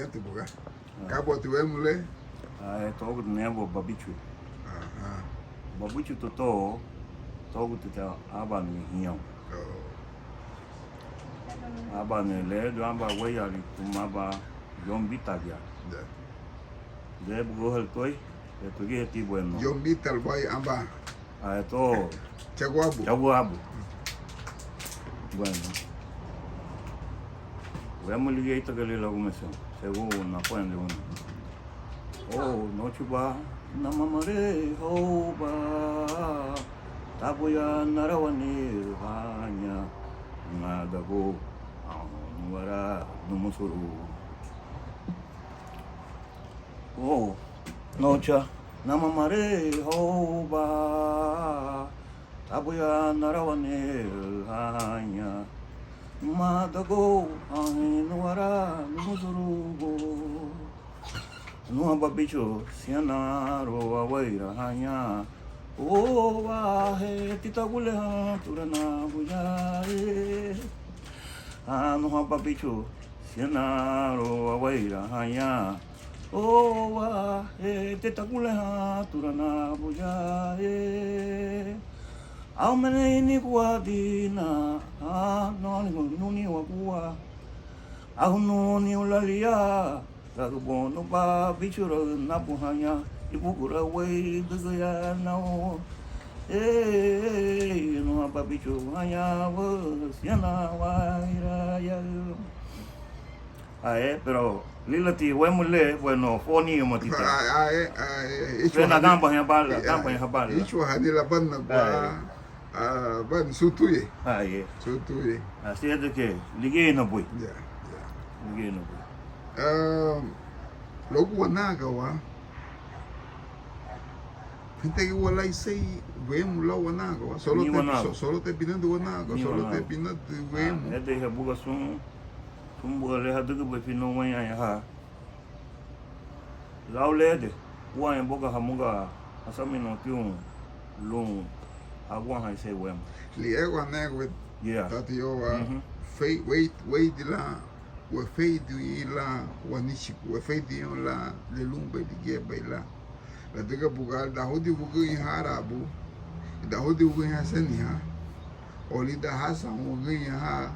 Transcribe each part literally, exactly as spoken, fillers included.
Buga. Ah. Ka buga ti wemu le? Ah, eh, tóguti niña buga Babichu. Aha. Babichu to to, tóguti ta abani hiñau. Oh. Abani le, du aba weyali, tuma aba yombitagia. Ya. De buga hal toi, e tugi heti bueno. Yombital bai aba. Ah, esto. Chaguabu. Chaguabu. Bueno. Wemu ligía ítagali lagumesión. Según nafuende uno. Oh, nochuba, namamare, houba. Tabuya narawani haña. Nadagu, ahun wara, numusuru. Oh, nocha, namamare, houba. Tabuya narawani haña. Madagu, ahin nuara, numusurugu. Nuha Babichu, siñana ro aweira haña. Oba, he, tita guleha, turana buya, eh. Ah, nuha Babichu, siñana ro aweira haña. Oba, he, tita guleha, turana buya, eh. Au mene ini guadina, ah, no, ni, nuni wagua. Au nuni ulalia. Ragu bonu Babichu ragu napu haña. Ibugura wei dugu ya nau. Eh, nuha Babichu haña, wa, siñana waira ya. Ah, eh, pero lilati wemu le, bueno, foni yo matita. Ah, ah, eh, ah, eh, suena gamba ya bala, eh, gamba ya bala. Ichua hani la banna gua. Ah, eh. Ah, bueno, sun tuye. Ah, eh. Sun tuye. Así es de que, ligía na bui. Ya, ya. Ligía na bui. Ah, luagu wanagawa. Gente que wala isei wemu lau wanagawa. Solo te, so-, solo te binadu wanagawa. Solo te binadu wemu. Ah, es de que buga sun. Sun buga le hadügübei finu wañaña ha. Lau lede, uaña buga hamuga hasaminatiun lun haguahan isei wemu. Liegua negu. Yeah. Tati yowa, mhm, fei, wei, wei di la, we fei di la, wanichiku, we fei di la, le lun bei di ge bei la. Ladüga buga, da hudi wügüriña ha arabu, da hudi wügüriña ha seniha, o lidan hasan wügüriña ha,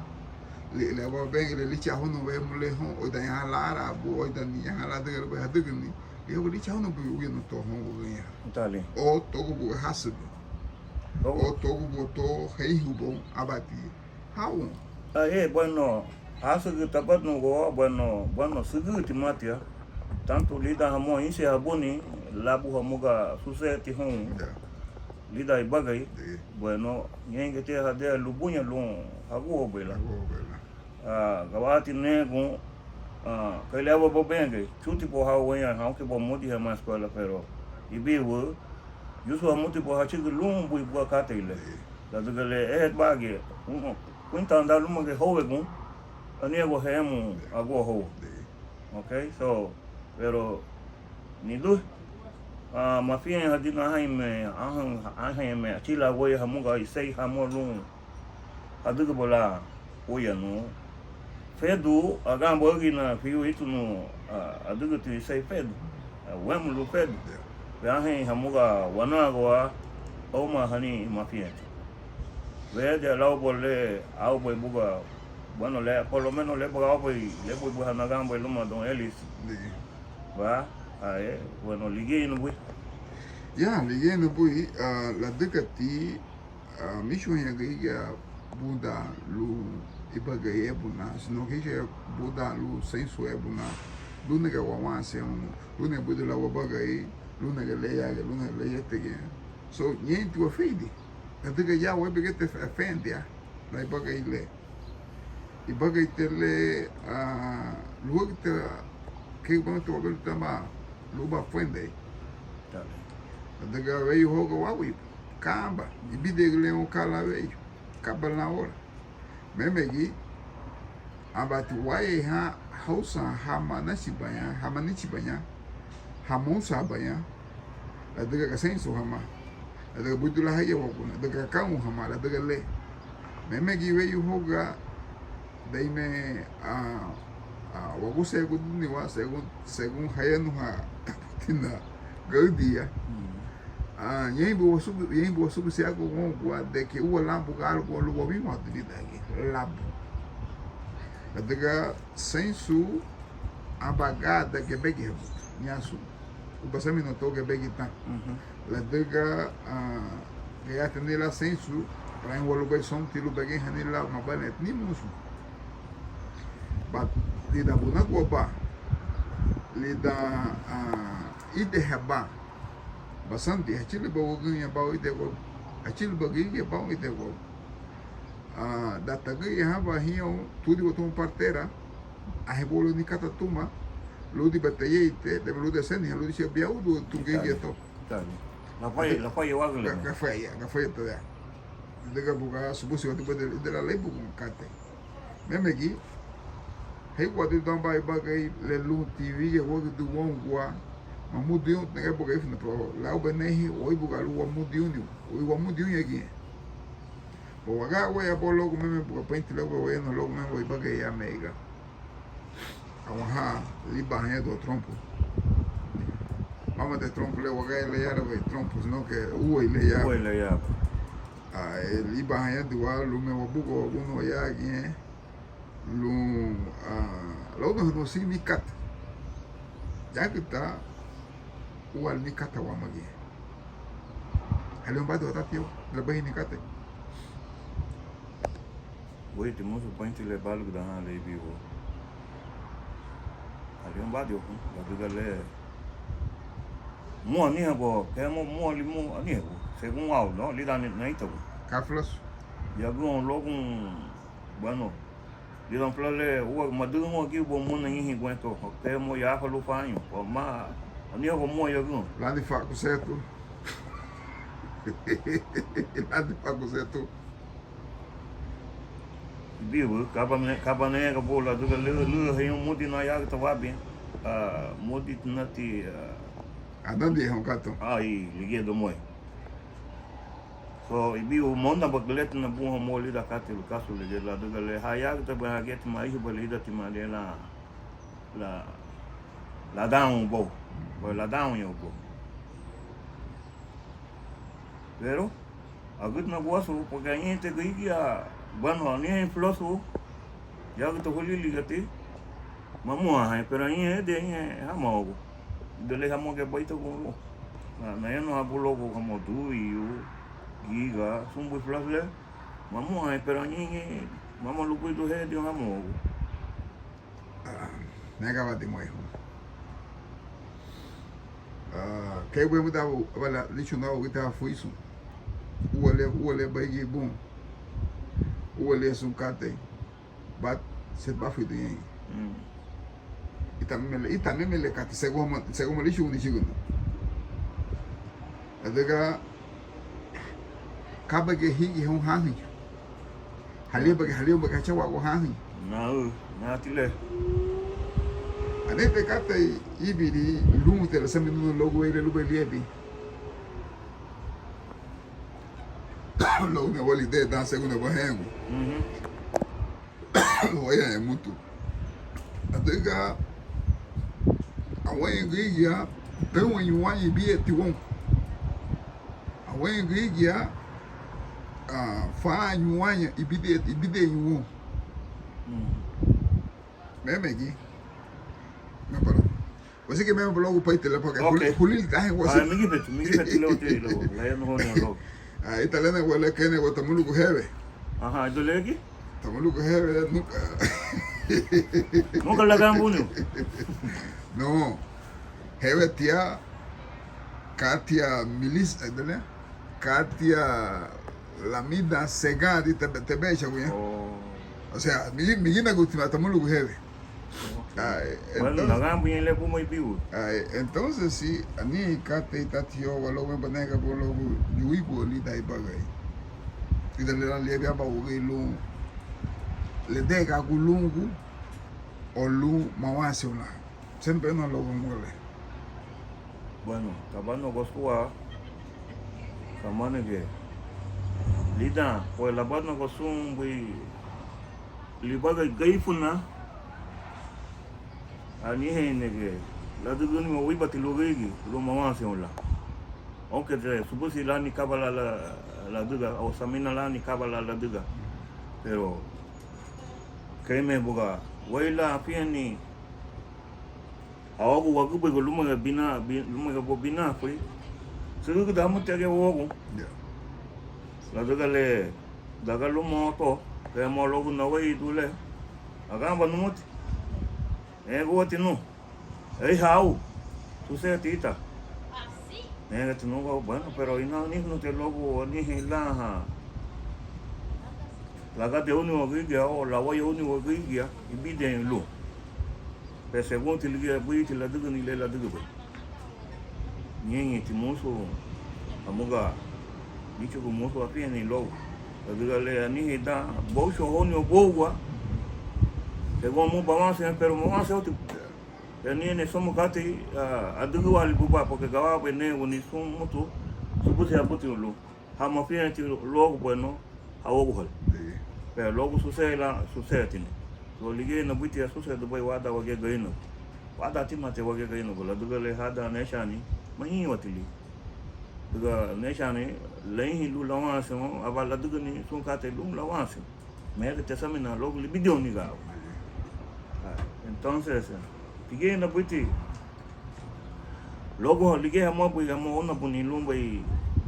li-, le aba bengi le licha hunu wemu le hon, o idaña ha la arabu, o idaña ha ladüga lubei hadügüni, le aba licha hunu bui wügüriña to hon wügüriña ha. Tali. O togu buga hasügü. Togu. O togu buga to heihuboun abati. Hau. Ah, eh, bueno, hasügü tabanu go, bueno, bueno, sügüti matia. Tanto lidan hamuga ínsiñehabuni, labu hamuga suseti hun. Ya. Lidan ibagari, ya, bueno, ñéingiñe tia hadea lubuña lun haguahabei lan. Haguahabei lan. Ah, gawati negu, ah, kei le aban babengi, chuti bo hau weña, aunque bo mudi hama escuela, pero ibiwu, yusu hamuti bo hachügü lun bui buga katei le. Ya. Ladüga le, eh, bagi, un, cuenta anda luma ge hóuwegun, aniagua hemu agua hou. Ok, so, pero, nidu, ah, mafiñe hadina ahañime, ahañ-, ahañime achila wei hamuga isei hamuga lun hadügüba lan huyanu. Fedu, aganba ugina fiu itunu, ah, adügüti isei fedu. Ah, wemu lun fedu. Ya. Pe anhein hamuga wanagua, auma hani mafiñeti. Weyadia lauba le, aubei buga, bueno, le, por lo menos le buga aubei, le buga hanaganbei luma don Elis. Di. Ba, ae, bueno, ligía nubui. Ya, ligía nubui, ah, ladügati, ah, míchuhaña gürigia buda lun ibagari ébuna, sino que hicha buda lun seinsu ébuna, lun nege wawanserun, lun nege buidu lan wabagari, lun nege leyage, lun nege leyetegia. So, ñeinti wafeidi, ladüga ya webegete fe-, fendia, la ibagari le. Ibagari te le, ah, luagu te, kei bana te wabelu tama, luba fuendei. Ladüga weyu hoga wawi, kaba, ibidegu le un kala weyu, kaba lan ora. Memegi, abati wayeihan hausan ha manasibaña, ha manichibaña, ha mousabaña, ladüga gaseinsu hama, ladüga buidu lan hayawagun, ladüga kaun hama, ladüga le. Memegi weyu hoga, daime, ah, Waguseeguduniwa según, según hayanuha tabutina gaüdia. Ñeinbei wasubu, ñeinbei wasubudiragua woungua de que úa lan buga algo lun wawinwandun lídangiñe labu. Ladüga seinsu aban gada gebegihabu ñasu, ubasamina to gebegi dan. Ladüga gayarati ni lan seinsu, lariñawa lubéi sounti lun begeihani lan mabalerati ni murusun. Ba, lidan bunaguaba, lidan ídehaban, basandi hachülüba wügüriña bau ídeguagu, hachülüba gürigia bau ídeguagu. Dan tagüriahan aban hiñáru, túdiwa tuma partera, anhein buagu lun ni kata tuma, lúdiba teyeite, lebe lun deseniha, lun disiabia udu tun gürigia to. Gafaya, gafaya, gafaya. Ladüga buga subusi wadibu ida lan léibugun katei. Meme gi, héiguadün dan aban ibagari le lunti wígiragüdün woungua, mamudiun nege buga ifuna pro laubei nehi, wéibuga lun wamudiuniwa, wéi wamudiuña giñe. Ba waga wéi abo luagu meme buga peinti luagu wéi eno luagu meme buga ibagari ya meiga. Awaha libahañadiwa trompu. Mama de trompu le wagari le yara wéi trompu, sino que uwei le yara. Uwei le yara. Libahañadiwa lun me wabuga wagunu ya giñe lun launahanu sin ni kata. Yagüta uali ni kata wama giñe. Halíounbadiwa tati yau, lebegi ni katei. Buiti musu peinti le balugüdahan le ibigu. Halíounbadiwa, ladüga le mua anihabua, kei mua, mua li mua anihabua, según au, no, lidan neitagun. Ka fulasu? Yagüoun luagun, bueno, lidan fulasu le ua madügün ua giuba muna ñeinhin guentó, kei mua yafa lun fañu, ma anihabua mua yagüoun. Lani faku setu. Lani faku setu. Ibigu, kaba ne, kaba nega bula, ladüga lü, lü, heñu mudi na yagüta wabi, mudi nati, anandi hon kato. Ai, ligía dumoi. So, ibigu, monda bagületi na bun hamuga lidan katei lun kasu ligía, ladüga le ha yagüta ba hageti ma ihuba lidan tima le la, la, ladan ubou, ba ladan ubou. Pero agütüna guasu, porque añahein te gürigia, bueno, anihein fulasu, yagüta hulili gati, mamua haña, pero añahein ede añahein hama ogu. Ida le hamuga baita gun lu. Na, nayanuha bu luagu hamuga duyu, giga, sun bui fulasu le, mamua haña, pero añahein mama lubuidun hedi hama ogu. Nega wadi muehu. Kei bue muda aba la lichu na wagita fuisu. Ua le, ua le baigi bun. Ua le sun katei. Bat set bafuidu ñein. Ita meme le, ita meme le katei según ma, según ma lichu ni chiguna. Ladüga ka bagi higi hun hanhi. Halíoun bagi, halíoun bagi hachawagu hanhi. Nau, nati le. Anete katei íbiri lumuti lasaminunu luagu wéi le lubei liabin. Luagu ne wali de dan según ne bahengu. Waya emutu. Ladüga awaña gürigia, pewañu waña ibidiñeti woun. Awaña gürigia, faañu waña ibidi, ibidiñu woun. Meme gi. Mepara. Wasiki meme luagu paiti le porque hulil tahe wasi. Migibeti, migibeti luagu ti luagu. Ita lena wala kene wa tamulugu hewe. Aha, ido legi? Tamulugu hewe nunca. Nunca lagan buniu. No. Hewe tia, katia milis, ido le? Katia lamidan segadi tebe, tebe chaguña. O sea, migi, migina gutima tamulugu hewe. Bueno, entonces, lagan buña le buma ibiu. Entonces, si, ani katei tati yo, wa luagu banega bo luagu yuigu lidan ibagari. Lidan le lan liabin aban wagei lun, ledega gu lungu, o lun mawansiu lan. Siempre no luagu mule. Bueno, tabanagua sua, kamanigi. Lidan, pues labanagua sun bui, libagari Garifuna, Anihein nege ladügǘniwa wíbati lun gürigia lun mawanserun lan. Aunque subudi lani kaba lan ladüga o samina lani kaba lan ladüga, pero kei me buga wéyu lan afiñeni hawagu wagübürigu lúmagiñe bina, lúmagiñe buga binafuri, sügügüda hamuti agiñe wawagun. Ladüga le daga lumoun to, kei hamuga luagu naweiridun le, aganba numuti, ñéguati nun, éiha au, suseti ita. Ñéguati nun, bueno, pero inarüni ti luagu anihein lan ha lagadeiruniwa gürigia o lawayeiruniwa gürigia ibidiñe lun. Pero según ti ligía buiti ladügüni le ladügübei, ñeinñein ti murusun hamuga níchugun murusun afiñeni luagu, ladüga le anihein dan bóuchurahóuniwa bóugua. Según amu bawanserun, pero mawanserunti. Pero anihein somu katei adügǘwaali buba, porque gawaraabei néguni sun mutu subudi habutiña lun. Ha mafiñeti luagu, bueno, hawaguhali. Pero luagu susedi lan, suseditini. Ligíaña buiti asuseredubei wadan wagía Garinagu, wadan tímatimaati wagía Garinagu, ladüga le hadan néchani, mañeinwati li. Ladüga néchani, larihin lun lawanserun, aba ladügüni sun katei lun lawanserun. Mehati asamina luagu libidiñuni gawa. Entonces, ligíaña buiti luagu ligía hamuga buri, hamuga óunabuni lunbei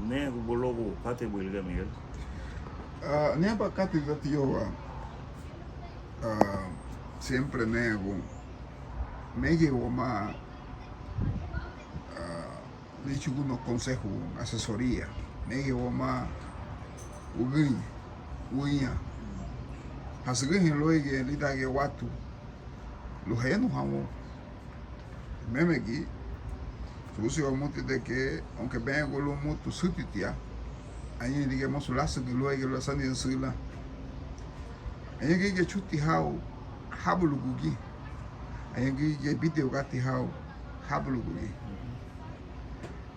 négugua luagu katei buri ligía, Miguel. Ni aban katei, tío, siempre négu, megei wamá níchugun consejo, asesoría, megei wamá wügüriña, wügüriña hasügühaña luéigiñe lídangiñe watu lun hayanuhan woun. Mémegi, subudi wamuti de que, aunque bariñagun lun mutu süti tia, añahein ligía mosu lásügüni luéigiñe lun lasandirun süla. Añahein gürigia chuti hau hábulugugiñe. Añahein gürigia ibidiñegati hau hábulugugiñe.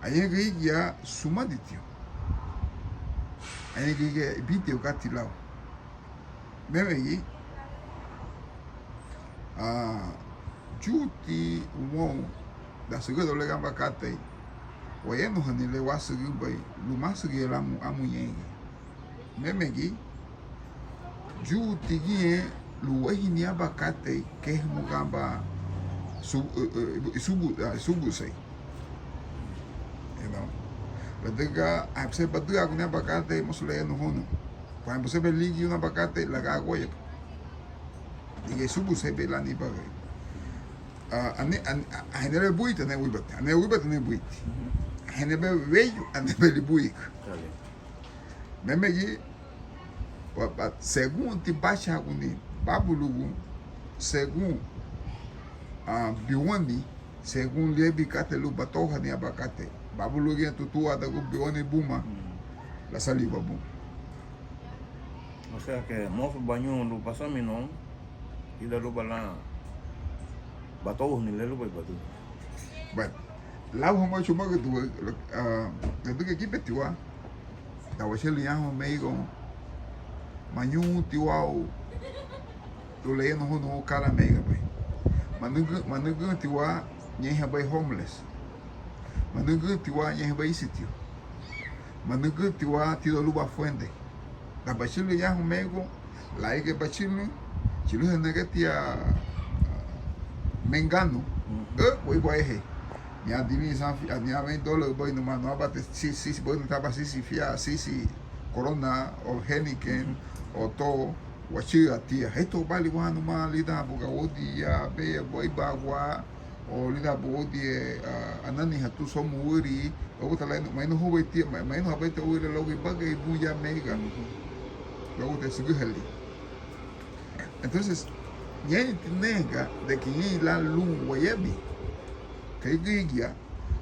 Añahein gürigia sumaditiña. Añahein gürigia ibidiñegati lau. Mémegi, chuti woun, dan sügühalibei le aban katei, wayanuhani le wásügübei lun másügüya lan amu, amu ñéingiñe. Mémegi, chuti giñe lun warihini aban katei kei hamuga aban su-, isugu-, isugusei. Ladüga busén badügaguni aban katei, mosu layanuhóun. Busén baligiuni aban katei, lagaguayaba. Ligía isuguseibei lani ibagari. Ani, ani, anhein le buiti, anhein wíbati, anhein wíbati, anhein buiti. Anhein le weyu, anhein le buiti. Mémegi, según ti báchaguni bábulugu, según biwani, según liabin katei lun batouhani aban katei, bábulugiñe túadagun biwani buma, lasaliba bun. O sea que mosu bañun lun basaminarun ida luba lan batouhani le lubéi badügün. Bueno, lau hamuga chumagüdüwa, ladüga gíbetiwa dan wachülürün ñahoun mérigoun, mañuntiwa lun layanuhóun kada méigabei. Manügün, manügüntiwa ñeinhabei homeless. Manügüntiwa ñeinhabei ísitiu. Manügüntiwa tidoun luba fuende. Dan bachülürün ñahoun mérigoun, lárigiñe bachülürün, chülüha nege tia menganu, wéibuga ehei. Ña dini san fi-, ña veinte dólares bei, numada, no aban te si, si, bueno, te aban sisi fia, sisi Corona o Heineken o to wachügü tia. Heitu bali wa, numada, lidan buga woudin ya, be, wéibagua, o lidan buga woudin, ananiha tun somu würi, luagu ta la, mañahein hubei tia, mañahein hubei tia würi luagu ibagari bun ya mériga. Luagu te sügühalibei. Entonces, ñeinti nege de que ñein lan lun wayabin, kei gürigia,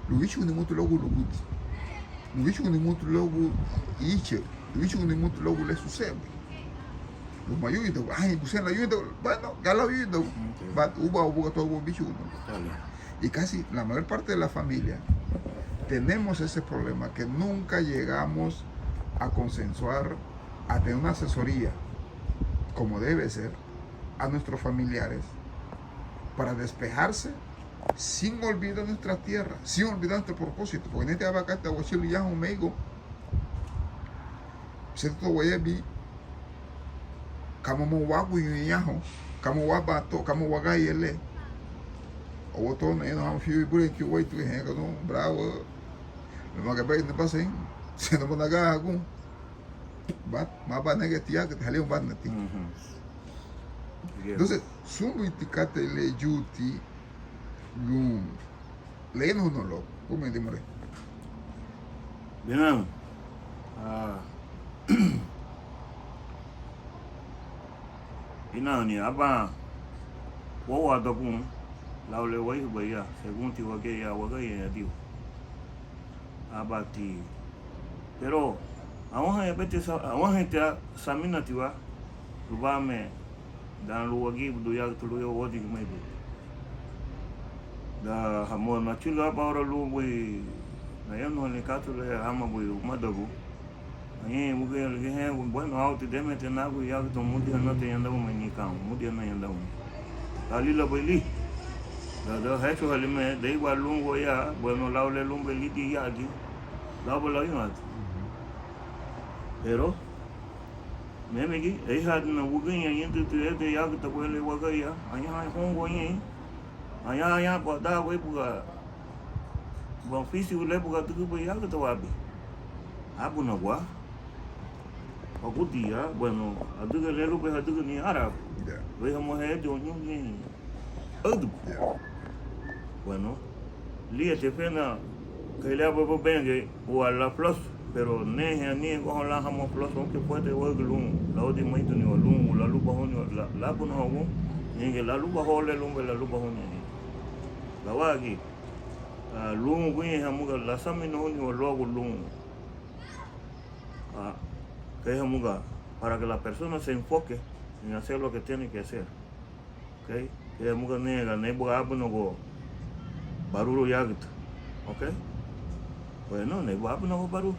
lun wíchuguni mutu luagu lugudi, lun wíchuguni mutu luagu iche, lun wíchuguni mutu luagu le susedebei. Lun mayuidagun, ay, busén layuidagun, bueno, ka layuidagun, but uba, uba, uba, uba wíchuguni. Y casi la mayor parte de la familia tenemos ese problema, que nunca llegamos a consensuar, a tener una asesoría como debe ser a nuestros familiares, para despejarse, sin olvidar nuestra tierra, sin olvidar nuestro propósito. Porque neti aban katei wachülün yahun méigo, busentina to wayabin ka mama wáguñu yahun, ka mama wában to, ka mama wágayei le. O to nayanuhama fiu ibureinti wéitu, hegadun bravo, me magabei na basen, se na managa agun. Ba, ma banege tiaga, te halíamu banati. Mhm. Entonces, sun buiti katei le yuti lun, le no, no lo, como dimore. Bien. Ah. Inani, aban wawadagun lau le wéihubei ya, según ti wagía ya, wagía ya diu. Abati. Pero awahaña beti sa-, awahaña ti saminatiwa, lubame dan lun wagía budu yagüta lun yo wodi maibu. Da hamu nachülü aban ora lun bui nayanuhani katei le hama bui umadagu. Añein wügüriña ligía, bueno, auti demeti nagu yagüta, mudiha nati yandagumeni kan, mudiha na yandagumeni. Ka lilabei li. Da, da hechuhalime, dei wa lungu ya, bueno, lau le lunbei lidin yagi. Lau ba lau yunati. Pero mémegi, éihadina wügüriña ñǘdünti ede yagüta guele wagía ya, añaha houngua añein, añaha, añaha ba da wéibuga, ba ofisiu le buga adügübei yagüta wabi. Ábunagua. Wagudi ya, bueno, adüga le lunbei hadügüni árabu. Ya. Wéihamuga ede oñugi. Aüdügu. Ya. Bueno, liña ti fena, kei liabei bubéngei, ua la fulasu, pero nehe anihein guaha lan hamuga fulasu, aunque fuede waügü lun, laudi meiduniwa lun, lalubahóuniwa, la, lábunahagun, ñéingiñe lalubahóun le lunbei lalubahóuniwa. Gawagi, ah, lun guñe hamuga lasaminahóuniwa luagu lun. Ah, kei hamuga, para que la persona se enfoque en hacer lo que tiene que hacer. Ok? Kei hamuga nega, neibuga ábunagu baruru yagüta. Ok? Bueno, neibuga ábunagu baruru.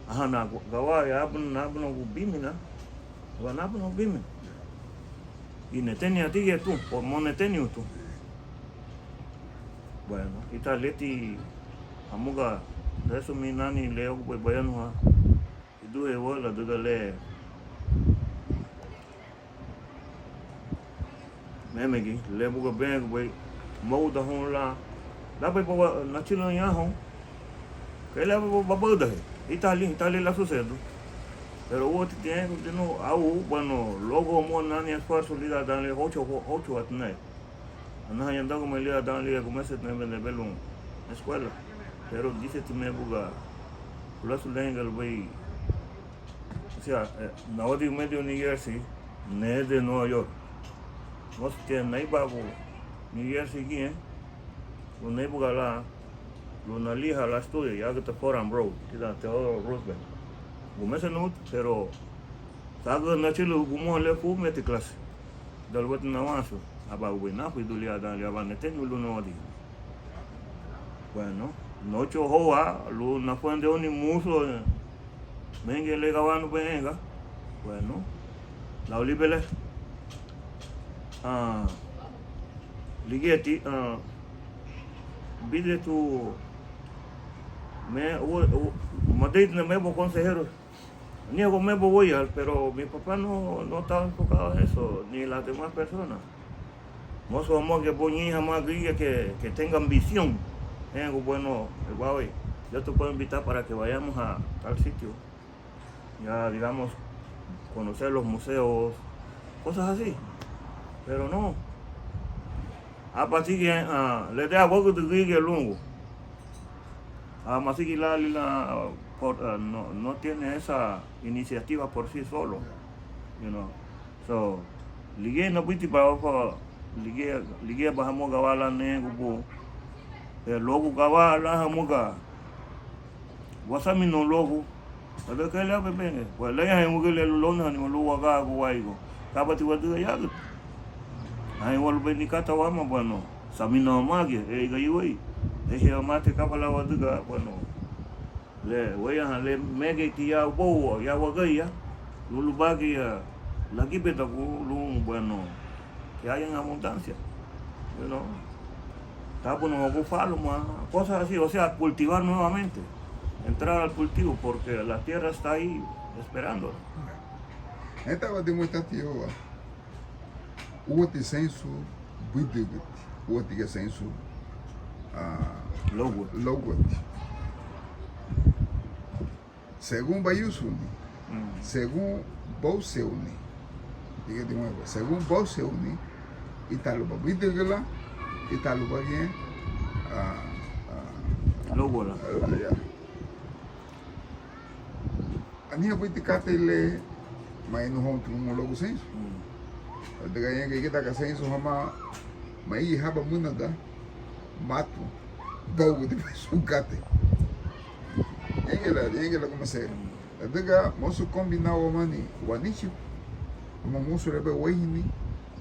Aha, na gu-, gawa ya ábuna, na ábunagu bímina. Gawa na ábunagu bímina. Y netenia tigía tun, o mo neteniu tun. Bueno, ítara leti hamuga, resumir nani le ugubeibei anuha. Iduhewa ladüga le mémegi, le buga béngubei, móudahóun lan, labei baba nachülün ñahoun, kei labei baba babadahei, ítara li, ítara li lasuseredun. Pero úati tiñein continua, au, bueno, luagu hamuga nani esfuerzo lidan dan le, óuchua, óuchua atinai. Anaha ñandagumei lidan dan le agumesetina mebelun escuela. Pero díseti me buga fulasu lariñaga lubéi, o sea, eh, nawadimedi New Jersey, nede Nueva York. Mosu tia naibagu New Jersey giñe, lun neibuga lan, lun naliha lan studio, yagüta Fordham Road, tidan Theodore Roosevelt. Gumese numuti, pero sagü nachülü gumuhóun le furumieiti clase. Dan lubéiti nawansu, aban gubei nafuridun lidan dan le, aban neteniwa lun nawadigi. Bueno, nochohoua lun nafurendeiruni murusun, mengiñe le gawanubei enga. Bueno, lau libele. Ah, ligíati, ah, bídetu, me, u, u, madeitina mebo consejero. Niña go mebo wéiyaal, pero mi papá no, no estaba enfocado en eso, ni las demás personas. Mosu hamuga giñe bun ñein hamuga gürigia que, que tengan visión. Engu, bueno, guau, yo te puedo invitar para que vayamos a tal sitio. Ya, digamos, conocer los museos, cosas así. Pero no. Aba siguen, ah, le da wagüdü gürigia lungu. Ah, masigi lan lila, ah, por, ah, no, no tiene esa iniciativa por sí solo, you know. So, ligía nabuiti ba, ligía, ligía ba hamuga gawara lan nege bun. Eh, luagu gawara lan hamuga wasaminarun luagu, ladüga kei liabin bege, wa layahan wügüri le lun lóunahani lun wagaragu wárigoun. Kabati wadüga yagüta? Anhein walubei ni kata wama, bueno, saminawa magiñe, éiga iwei, éihiwa mate kaba lan wadüga, bueno, le wéiyahan le mégeiti ya ubouagu, ya wagía, lun lubaragiñe lagibedagun lun, bueno, que haya en abundancia. No. Tábunawagun faluma, cosas así, o sea, cultivar nuevamente, entrar al cultivo, porque la tierra está ahí esperando. Neta, wadi muy tati yo, wa. Úati seinsu buidügüti, úati giñe seinsu, ah, lóuguati. Lóuguati. Según bayúsuni, mm, según bóuseruni, diga de nuevo, según bóuseruni, ítara lubá buidügü lan, ítara lubá giñe, ah, ah, lóuguala. Ah, ya. Anihein buiti katei le mañanu houn tugumu luagu seinsu. Mm. Ladüga ñéingiñe ígidaga seinsu hamá, maríñaga aban múnada matu bóugudibei sun katei. Ñéingiñe la, ñéingiñe lagumuseerun. Mm. Ladüga mosu kombina wamani wanichigu luma murusun le lubéi warihini,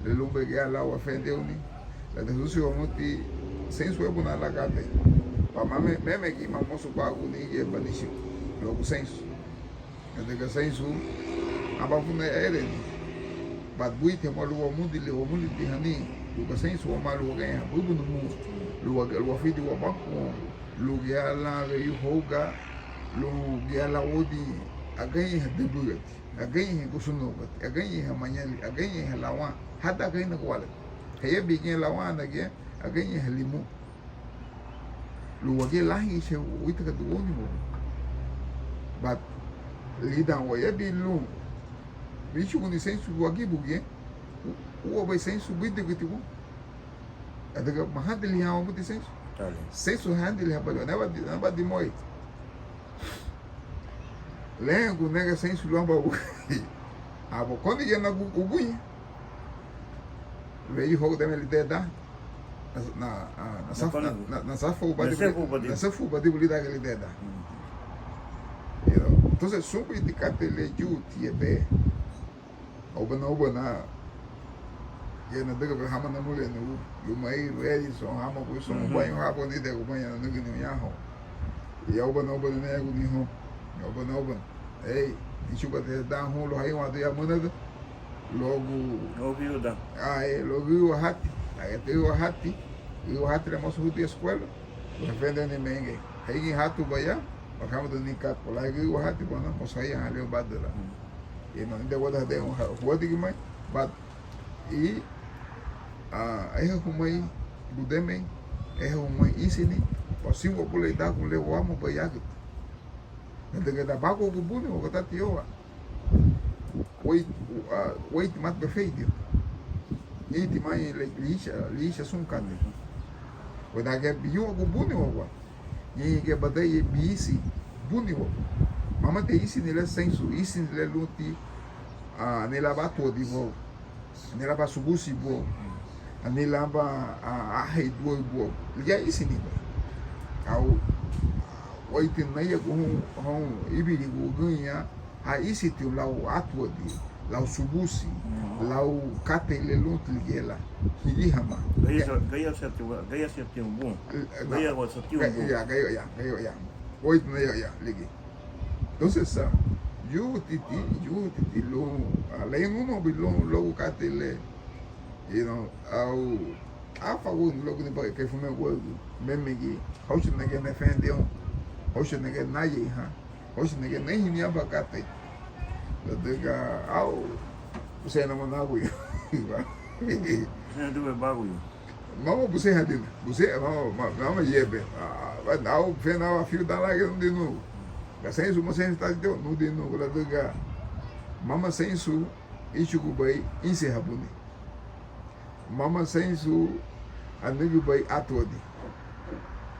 le lunbei gayara lan wafendeiruni, ladüga Hesusu wamuti seinsu wébuna lan katei. Bamá me, mémegi ma mosu báguni giñe banichigu luagu seinsu. Ladüga seinsu aban funa ereni. But buiti hamá lun wamudili, wamudilihani, lun gaseinsu wamá, lun wagañeiha bubu numu, lun wa, lun wafidin wabafu woun, lun gayara lan weyu houga, lun gayara lan woudin agañeiha dibügati, agañeiha gusunaugati, agañeiha mañali, agañeiha lawan hadan Garínagu wáledi. Hayabin giñe lawan, anagiñe agañeiha limu. Lun wagía lánhincha wítagadun wouniwa. But lidan wayabin lun wíchuguni seinsu wagibu giñe, u, úabei seinsu buidügüti woun. Ladüga mahandilihan wamuti seinsu. Seinsu handilihabei, naba di, naba dimurei. Lariñagun nege seinsu lun aban wügüri: Abo, kóunigi ana uguñe, weyu houga dánme lidera dan, na, na, na, nasafu, na, na, nasafu badibu, nasafu badibu lídangiñe lidera dan. Mm. You know? Entonces sun buiti katei le yuuti yebe. Óubana, óubana, ya nadügübei hama namulenu, luma Edison, hama gusun, ubaña habu, nídegubaña nanügüni ñahoun. Ya óubana, óubana, nariñaguni houn. Ya óubana, óubana. Ei, íchuguba dan hun lun haríñawaduña múnada luagu, luagu gürüwa hati. Gürüwa hati, gürüwa hati le mosu hudin eskuela, lun hefendeni mengei. Heigin hátuba ya, makamuduni katu, lun gürüwa hati, bueno, mosu haríahan le badüra. Mm. Ina nide wada hadei huadigimai, but i, ah, ariha huméi gudemei, ariha huméi ínsiñeni, wasiu wabuleidagun le wámabei yágüta. Ladüga dan báguagu buniwa, katati yowa. Wéi, ah, wéitimati beferidiwa. Ítima le licha, licha sun katei. Wéi dan giñe biyuagu buniwa wa. Ñéingiñe badei biisi buniwa. Mámati ísini le seinsu, ísini le lunti, ah, ani lan batuadi buagu, ani lan basubusi buagu, ani lan ba, ah, aheiduaü buagu. Ligía ísini ba. Au, wéiti nariñagun houn, houn íbirigu ugúñe, ha ísitiña lau atuadi, lau subusi, lau katei le lunti ligía lan. Higihama. Gayasatiña, gayasatiña bun. Gayasatiña bun. Ya, gayo, ya, gayo, ya. Wéiti nariñagun ya, ligía. Entonces, ah, yutiti, yutiti lun, ah, le nunubei lun, luagu katei le, you know, au, áfaaguni luagu niba kei fumeguaü, memegi, houchunagi nefendeun, houchunagi nayeihan, houchunagi neihini aban katei. Ladüga au, busén nama náguyu. Busén adüga báguyu. Mama busén hadina, busén, mama, mama, mama yebe. Ah, ah, au, busén nama fiu dan lagi nudin nugu. Gaseinsu, maseinsu tati yo, nudin nugu, ladüga mama seinsu, íchugubei ínsiñehabuni. Mama seinsu anügübei atuadi,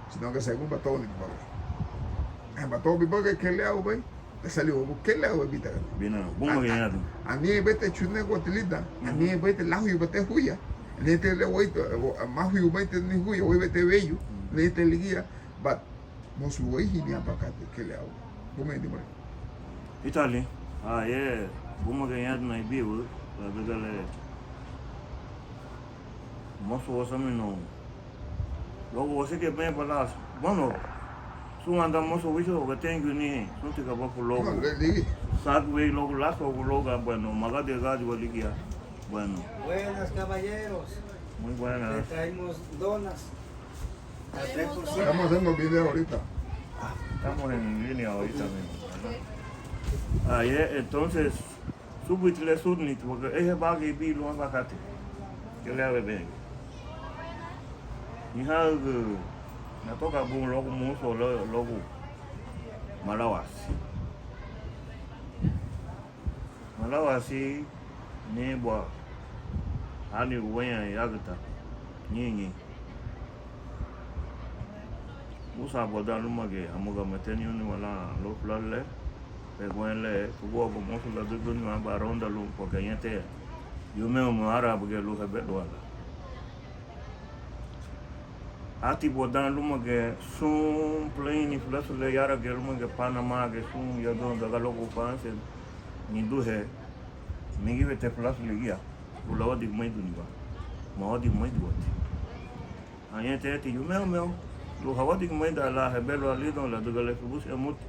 sino que según batouni bibagari. Eh, batouni bibagari kei le aubei, lesaliwa bu kei le aubei bita. Bina, buma. A, a, giñadu. Anihein beiti chuneguati lidan, anihein beiti láhuyubati huya, anihein ti le wéiti, eh, máhuyubeiti ni huya, wéibeti weyu, anihein ti ligía, but mosu warihini aban katei kei le au. Buma dimurei. Ítali, ah, ye, buma giñadina ibiwu, ladüga le, mosu wasaminarun. Luagu wasakiribei balasu. Bueno, súnwandan mosu wíchuga, thank you ni, sunti gabafu luagu. No, le, le. Sagü wei luagu lasu, luagu, ah, bueno, magadi, agadi, wa ligía. Bueno. Buenas, caballeros. Muy buenas. Le traemos donas. A tres por cien. Estamos haciendo video ahorita. Ah, estamos en línea ahorita mismo, ¿verdad? Ah, yeah, entonces, subudi le sudni, porque eje bagi bi lun aban katei. Kei le aban begi. Niha, natoka bun luagu musu, luagu malawasi. Malawasi, nibu, ani uweña yagüta, ñeñe. Usa buga dan lúmagiñe, hamuga meteni úniwa lan lun fulasu le, pegueña le, tuguya ba mosu ladügüniwa aban ronda lun, porque añete yuméme áraabugiñe lun hebelua lan. Átibu dan lúmagiñe sun plane fulasu le yaragiñe lúmagiñe Panamá giñe sun yagüdagua luagu Faránsiña, niduhe, migifeti fulasu ligía lun lawadigimeiduniwa, mawadigimeiduwati. Añeteti yuméme lun hawadigimeida lan hebelua lidoun ladüga le subusi hamuti.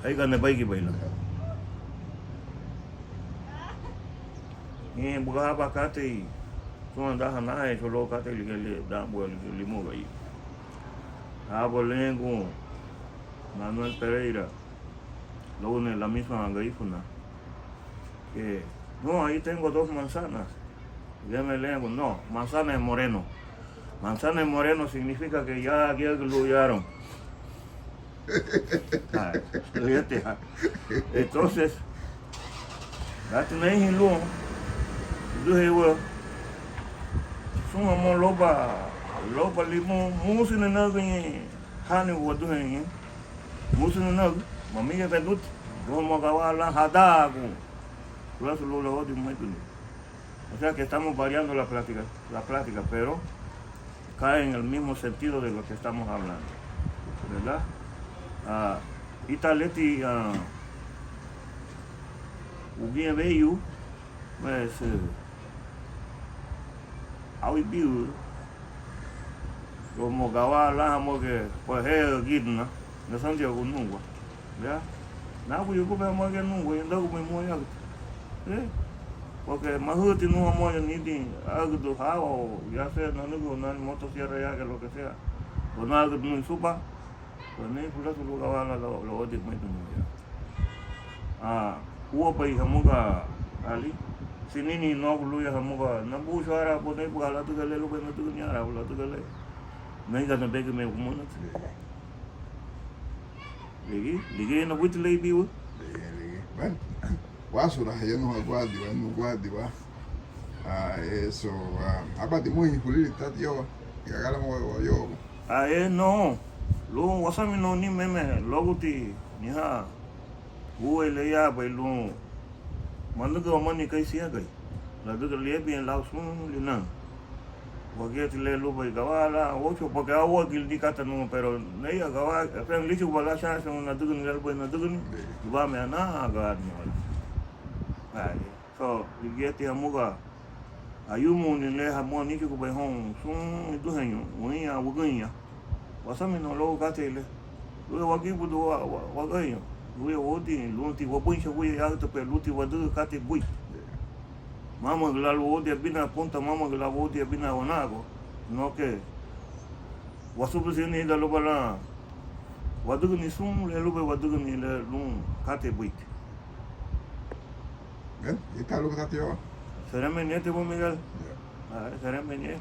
Éigana beigibei lan. Ñein buga aban katei, súnwandan hanahein sun luagu katei ligía, dan buga ligía limuga. Aba leñegun Manuel Pereira, luagu le lamisan Garifuna. Que, no, ahí tengo dos manzanas. Ligía me leñegun, no, manzana es moreno. Manzana es moreno significa que ya, ya, ya lo hallaron. Ah, fíjate, ah. Entonces, gati narihin lun, iduheñu, sun hamó loba, loba limón, musi nanaügüñein hani waduheñu, musi nanaügü, mamigefeduti, luagu gawara lan hadaagun fulasu lun lawadigimeiduniwa. O sea que estamos variando la plática, la plática, pero cae en el mismo sentido de lo que estamos hablando, ¿verdad? Ah, ítara leti, ah, uguñe weyu, pues, eh, au ibiü, luagu gawara lan hamuga, pues, he agidina, nasandiagun nungua. Ya, nábuyugubei hamuga nungua, ñadagubei múa yagüta. Eh, porque mahüti nun hamuga nidin agüdü hawa, o ya sea nanügün nani motosierra yagüta, lo que sea, o nagüdü nun suba, pues ni fulasu lun gawara lan lawadigimeiduniwa ya. Ah, úabei hamuga ali, sinini nuagu luya hamuga nabuchu áraabu, neibuga ladüga le lubei nadügüni áraabu, ladüga le neigana begime gumuna. Ligía, ligía na buiti le ibiwa. Ligía, ligía. Bueno, wásura, ya no aguardi, ya no aguardi, va. Ah, eso, ah, aban dimurei hulili tati yowa, gagala mo yowa. Ah, eh, no. Lun wasaminóun ni meme, luaguti, niha. Uei le yabei lun manügün wamani kei siñagei, ladüga liabin lau sun linan. Wagíati le lubéi gawara lan wóuchun, porque au úagili ni kata nun, pero neya gawara, efen, líchuguba lan chance nadügüni le lubéi nadügüni, lubame anagani. Ai, so, ligíati hamuga ayumuni le hamuga níchugubei houn sun iduheñu, uña wügüriña. Wasaminóun luagu katei le. Luya wagibudu wa, wa, wageiñu. Luya woudin, lunti wabuincha wuya yagüta pe lunti wadügün katei bui. Mama gala woudin abina punta, mama gala woudin abina wanaagua. No que wasubudiruni ida luba lan wadügüni sun le lubéi wadügüni le lun katei buiti. Bien, ita luba tati yowa. Seremeni eti bu Miguel. Ya. Ah, seremeni e.